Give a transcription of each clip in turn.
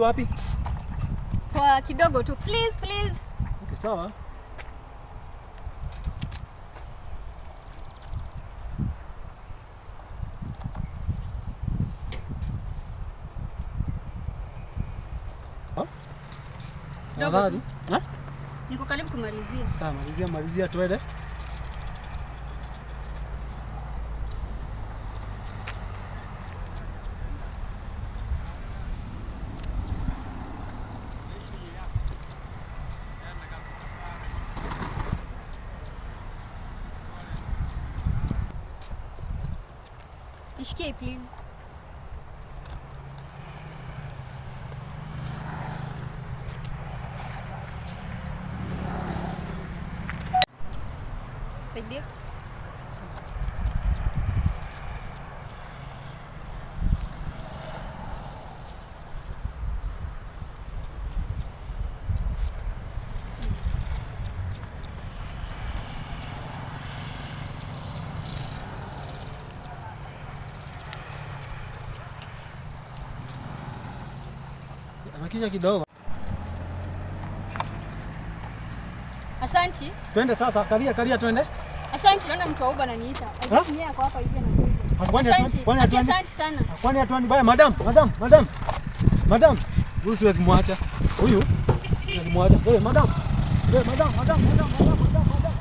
Wapi? Kwa kidogo tu. Please, please. Okay, sawa. Kidogo Tafadhali. tu. Eh? Niko karibu kumalizia. Sawa, malizia malizia twende. Nishikie please. Saidia. Harakisha kidogo. Asanti. Twende sasa, kalia kalia twende. Asanti, naona mtu wa Uber ananiita. I Ha? think yeye ako hapa hivi anakuja. Kwani Asanti. kwani Ati hatuendi? asante sana. Kwani hatuendi baya madam, madam, madam. Madam, huyu siwezi muacha. Huyu siwezi muacha. Wewe madam. Wewe madam, madam, madam, madam, madam, madam.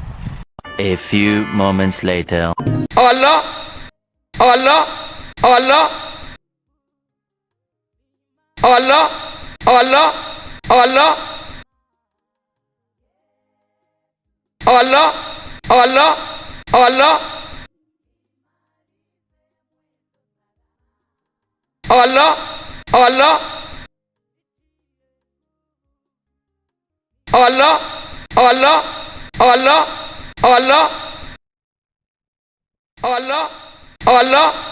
A few moments later. Allah, Allah, Allah, Allah, Allah, Allah, Allah, Allah, Allah, Allah, Allah, Allah, Allah, Allah, Allah, Allah, Allah.